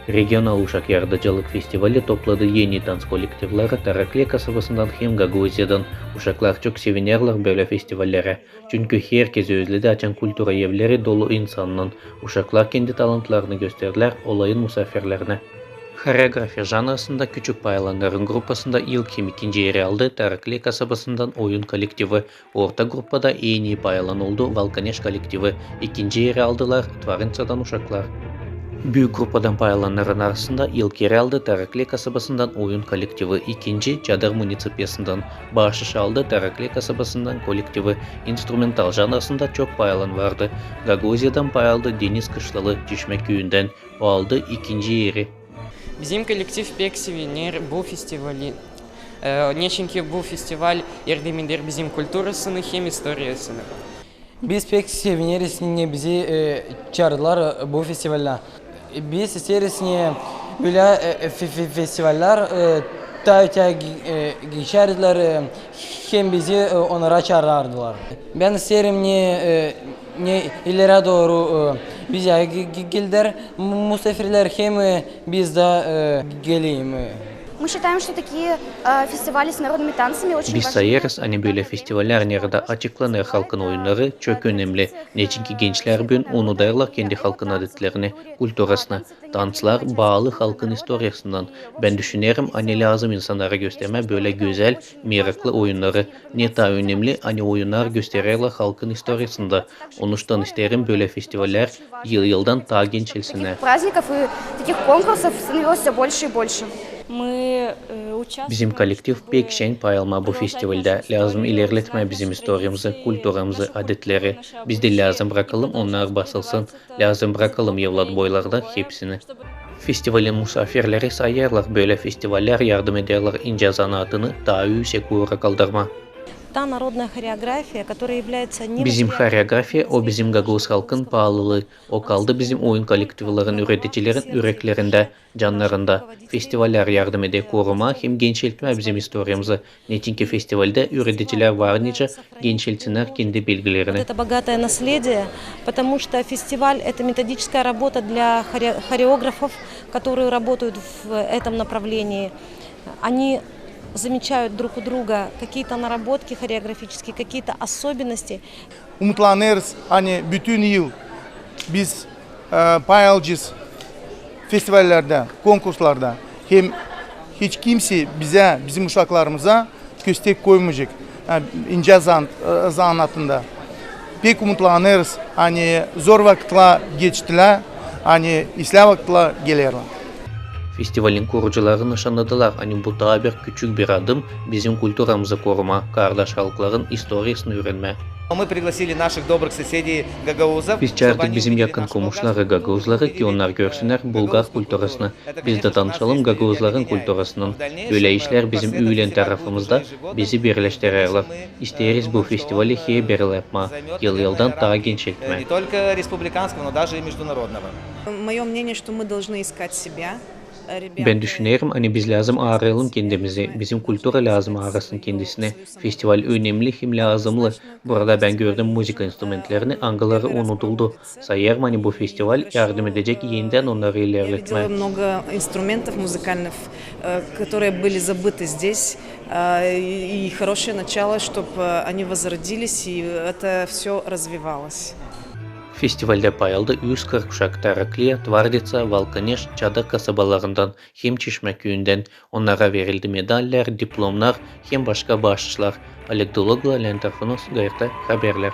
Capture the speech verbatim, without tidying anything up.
Regional uşak yaradıcılık festivali topladı eni dans kolektivleri Tarakliya kasabasından hem Gagauziyadan. Uşaklar çok sevinerlär bölä festivallerä, çünkü herkez özledi, açan kultura evleri dolu insannan. Uşaklar kendi talantlarını gösterlär olayın musaafirlerinä. Horeografiya janrasında küçük paylanların gruppasında ilk hem ikinci eri aldı Tarakliya kasabasından oyun kolektivi. Orta gruppada en ii paylan oldu Valkaneş kolektivi, ikinci eri aldılar Tvarniţadan uşaklar. Büük gruppadan paylanların arasında ilk eri aldı Tarakliya kasabasından oyun kolektivi, ikinci Çadır municipiyasından. Baaşış aldı Tarakliya kasabasından kolektivi. İnstrumental janrasında çok paylan vardı. Gagauziyadan pay aldı Deniz Kışlalı, Çişmä küüyündän. O aldı ikinci eri. Bizim kolektiv pek seviner bu festivali. E, neçinki bu festival yardım eder bizim kulturasını hem istoriyasını. Biz pek sevineriz, ne bizi, e, çaardılar, e, bu festivalä. Biz isteeriz, ne bölä, e, fe-, fe-, festivallär, e, taa ötää ge-, e, geçärdilär, e, hem bizi, e, onnara çaarardılar. Bän isteerim, ne, e, ne ilerä dooru, e, bizä ge-, ge-, gelär mu-, musaafirlär hem, e, biz dä, e, geleyim, e. Мы считаем, что такие, э, фестивали с народными танцами очень важны. Biz sayêrız, ani bölä festivallär, neredä açıklanêr halkın oyunnarı, çok önemli. Neçinki gençlär büün unudarlar kendi halkın adetlerini, kulturasını. Tanslar baalı halkın istoriyasından. Bän düşünerim, ani lääzım insannara göstermä bölä gözäl, meraklı oyunnarı. Ne taa önemli, ani oyunnar göstererlär halkın istoriyasını da. Onuştan isteerim, bölä festivallär yıl-yıldan taa genişelsinnär. Таких праздников и таких конкурсов становилось всё больше и больше. Bizim kolektiv pek şen pay almaa bu festivaldä. Lääzım ilerletmää bizim istoriyamızı, kulturamızı, adetleri. Biz diil lääzım brakalım, onnar basılsın. Lääzım brakalım evlatboylarda hepsini. Festivalin musaafirleri sayêrlar, bölä festivallär yardım ederlär incä zanaatını taa üüsek uura kaldırmaa. Та народная хореография, которая является не... Bizim horeografiya, o bizim gagauz halkın paalılıı. O kaldı bizim oyun kolektivlerin, üüredicilerin üreklerindä, cannarında. Festivallär yardım eder korumaa hem genişeltmää bizim istoriyamızı. Neçinki festivaldä üüredicilär var nicä genişeltsinnär kendi bilgilerini. Вот это богатое наследие, потому что фестиваль — это методическая работа для хоре-, хореографов, которые работают в этом направлении. Они замечают друг у друга какие-то наработки хореографические, какие-то особенности. Umutlanêrız, ani bütün yıl biz, e, pay alacez festivallerdä, konkurslarda. Hem hiç kimsey bizä, bizim uşaklarımıza köstek koymayacek, e, incä zan-, e, zanaatında. Pek umutlanêrız, ani zor vakıtlar geçtilär, ani islää vakıtlar gelerlär. Festivalin kurucuları nışannadılar, ani bu taa bir küçük bir adım bizim kulturamızı korumaa, kardaş halkların istoriyasını üürenmää. Мы пригласили наших добрых соседей гагаузов. Biz çaardık bizim yakın komuşları gagauzları, ki onnar görsünnär bulgar kulturasını. Biz dä tanışalım gagauzların kulturasınnan. Bölä işlär bizim üülen tarafımızda bizi birleştirerlär. İsteeriz bu festivali herbirlä yapmaa, yıl-yıldan taa genişeltmää. Не только республиканского, но даже и международного. Моё мнение, что мы должны искать себя. Bän düşünerim, ani biz lääzım aarayalım kendimizi, bizim kultura lääzım aarasın kendisinä. Festival önemli hem lääzımlı. Burada bän gördüm muzıka instrumentlerini, angıları unuduldu. Sayêrım, ani bu festival yardım edecek enidän onnarı ilerletmää. Я видела много инструментов музыкальных, э, которые были забыты здесь, э, и, и хорошее начало, чтоб, э, они возродились, и это всё развивалось. Festivaldä pay aldı üz kırk uşak Tarakliya, Tvardiţa, Valkaneş, Çadır kasabalarından hem Çişmä küüyündän. Onnara verildi medallär, diplomnar hem başka baaşışlar. Oleg Dologla, Leonid Tarhunovs, G R T haberlär.